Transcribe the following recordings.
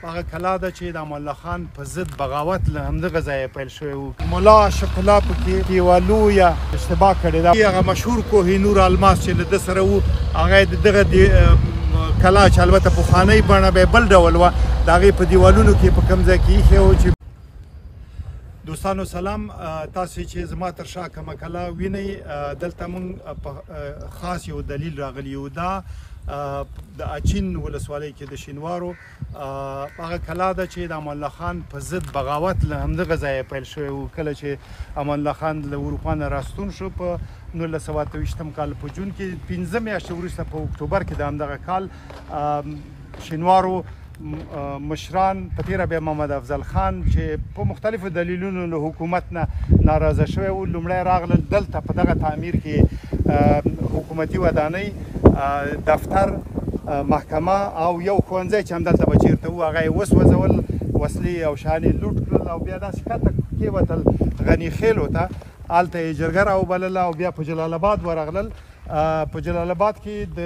هغه کلا ده چې د امان الله خان په ضد بغاوت له همدغه ځایه پیل شوی و. ملا عاشق الله پکې یوه لویه اشتباه کړې ده. هغه مشهور کوه نور الماس چې له ده سره و، هغه د دغه کلا چې البته پخوانۍ بڼه به بل ډول وه، د هغې په دیوالونو کې په کوم ځای کې ایښی و چې دوستانو سلام. تاسو چې زما تر شا کومه کلا وینئ، دلته مونږ په خاص یو دلیل راغلی یو. دا د اچین ولسوالۍ کې د شینوارو هغه کلا ده چې د امان الله خان په ضد بغاوت له همدغه ځایه پیل شوی و. کله چې امان الله خان له اروپا نه راستون شو په 1928 کال په جون کې، 5 میاشتې وروسته په اکتوبر کې د همدغه کال شینوارو مشران په تیره بیا محمد افضل خان چې په مختلفو دلیلونو له حکومت نه ناراضه شوی و، لومړی راغلل دلته په دغه تعمیر کې حکومتي ودانۍ، دفتر، محکمه او یو ښوونځی چې همدلته به چیرته و هغه یې وسوځول، وسلې او شیان یې لوټ کړل او بیا داسې ښکته کېوتل غني خېلو ته. هلته یې جرګه راوبلله او بیا په جلال اباد ورغلل. په جلال اباد کې د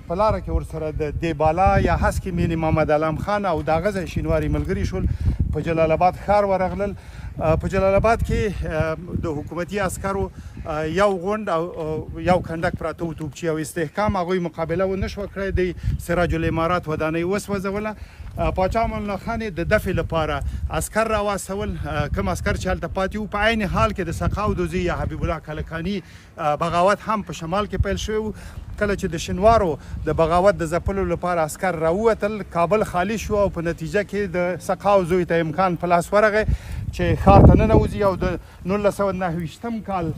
په لاره کې ورسره د دیبالا یا هسکې مینې محمد علم خان او د هغه ځای شینواري ملګري شول، په جلال اباد ښار ورغلل. په جلال اباد کې د حکومتي عسکرو یو غونډ او یو کنډک پراته و، توپچي او استحکام، هغوی مقابله ونه شوه کړی. دی سراج الامارات ودانۍ وسوځوله. پاچا امان الله خان یې د دفع لپاره عسکر راواستول. کوم عسکر چې هلته پاتې وو، په عین حال کې د سقاو دوزي یا حبیب الله کلکاني بغاوت هم په شمال کې پیل شوی و. کله چې د شینوارو د بغاوت د ځپلو لپاره عسکر راووتل، کابل خالی شو او په نتیجه کې د سقاو زوی ته امکان په لاس ورغی چې ښار ته ننوځي. او د 1929 کال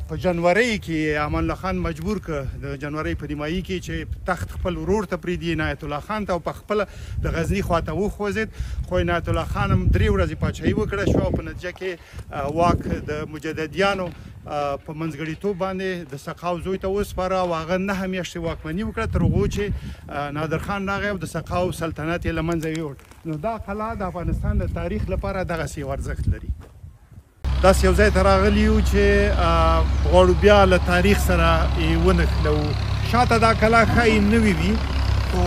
په جنورۍ کې امان الله خان مجبور کړ، د جنورۍ په نیمایي کې، چې تخت خپل ورور ته پرېږدي عنایت الله خان ته، او په خپله د غزني خواته وخوځېد. خو عنایت الله خان هم 3 ورځې پاچاهي وکړه شوه او په نتیجه کې واک د مجددیانو په منځګړیتوب باندې د سقاو زوی ته وسپاره او هغه 9 میاشتې واکمني وکړه تر هغو چې نادر خان راغی او د سقاو سلطنت یې له منځه یوړ. نو دا قلا د افغانستان د تاریخ لپاره دغسې یو ارزښت لري. داسې یو ځای ته راغلي یو چې غواړو بیا له تاریخ سره یې ونښلوو. شاته دا کلا ښایي نوې وي، خو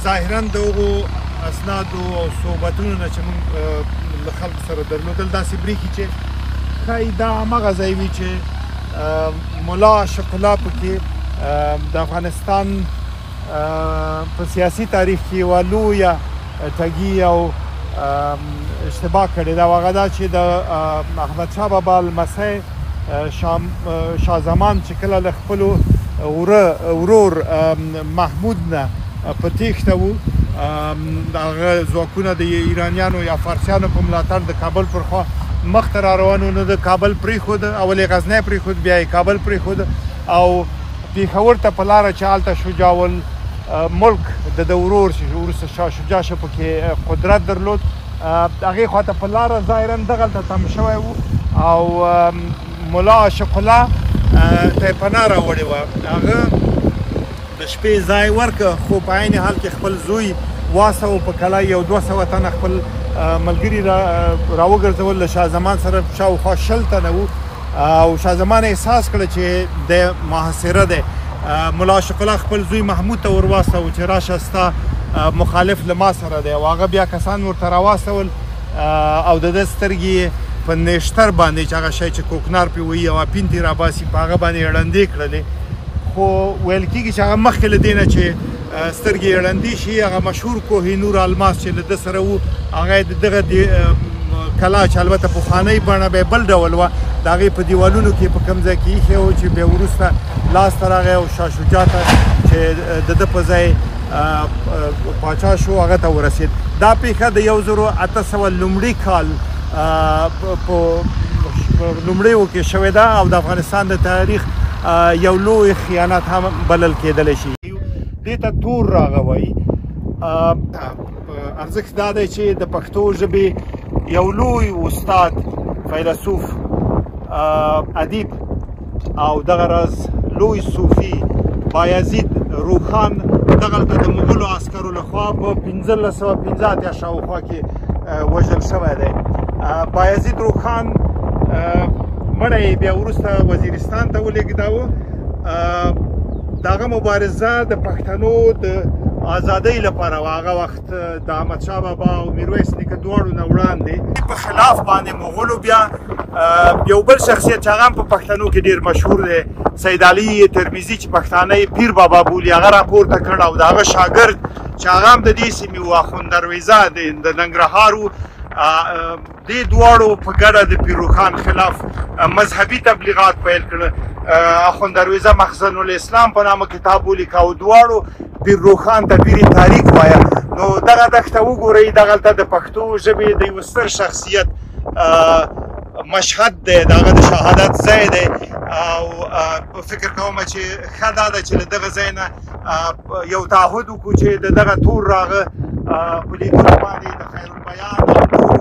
ظاهراً د هغو اسنادو او صحبتونو نه چې موږ له خلکو سره درلودل داسې برېښي چې ښایي دا هماغه ځای وي چې ملا عاشق الله پکې د افغانستان په سیاسي تاریخ کې یوه لویه ټګي او اشتباه کړې ده. هغه دا چې د احمد شاه بابا لمسی شاه زمان چې کله له خپلو ورور محمود نه په تېښته و، هغه ځواکونه د ایرانیانو یا فارسیانو په ملاتړ د کابل پر خوا مخته را روان وو، نو د کابل پرېښود، اول یې غزنی پرېښود، بیا یې کابل پرېښود او پېښور ته په لاره چې هلته شجاع الملک د ده ورور چې وروسته شاه شجاع شو پکې قدرت درلود، هغې خواته په لاره ظاهراً دغلته تم شوی و او ملا عاشق الله ته یې پناه راوړې وه. هغه د شپې ځای ورکړ، خو په عین حال کې خپل زوی واستاوه په کلا، یو 200 تنه خپل ملګري راوګرځول. له شاه زمان سره شاوخوا 20 تنه وو او شاه زمان احساس کړه چې د محاصره دی. ملا عاشق الله خپل زوی محمود ته ور واستاوه چې راشه ستا مخالف له ما سره دی، او هغه بیا کسان ورته راواستول او د ده سترګې په نیشتر باندې چې هغه شی چې کوکنار پرې وهي او اپین ترې راباسي په هغه باندې ړندې کړلې. خو ویل کېږي چې هغه مخکې له دې نه چې سترګې یې ړندې شي، هغه مشهور کوه نور الماس چې له ده سره و، هغه یې د دغه کلا چې البته پخوانۍ بڼه به یې بل ډول وه، د هغې په دیوالونو کې په کوم ځای کې ایښی و چې بیا وروسته لاسته راغی او شاه شجاع ته چې د ده په ځای پاچا شو هغه ته ورسېد. دا پېښه د 1801 کال په لومړیو کې شوې ده او د افغانستان د تاریخ یو لوی خیانت هم بلل کېدلی شي. دې ته تور راغه وایي. ارزښت دا دی چې د پښتو ژبې یو لوی استاد، فیلسوف، ادیب او دغه راز لوی صوفي بایزید روښان دغلته د مغولو عسکرو لخوا په 1585 شاوخوا کې وژل شوی دی. بایزید روښان مړی یې بیا وروسته وزیرستان ته ولېږداوه. د هغه مبارزه د پښتنو د ازادۍ لپاره وه. هغه وخت د احمدشاه بابا او میرویس نیکه دواړو نه وړاندې په خلاف باندې مغولو بیا یو بل شخصیت چې هغه هم په پښتنو کې ډیر مشهور دی، سید علي ترمذي چې پښتانه یې پیر بابا بولي، هغه راپورته کړ او د هغه شاګرد چې هغه هم د دې سیمې و، اخوند درویزه د ننګرهار و، دې دواړو په ګډه د پیر روښان خلاف مذهبي تبلیغات پیل کړل. اخوند درویزه مخزن الاسلام په نامه کتاب ولیکه او دواړو پیر روښان ته پیر تاریک وایه. نو دغه دښته وګورئ، دغلته د پښتو ژبې د یو ستر شخصیت مشهد دی، د هغه د شهادت ځای دی. او فکر کوم چې ښه دا ده چې له دغه ځای نه یو تعهد وکړو چې د دغه تور راغه په لیدلو باندې د خیرالبیان او نورو.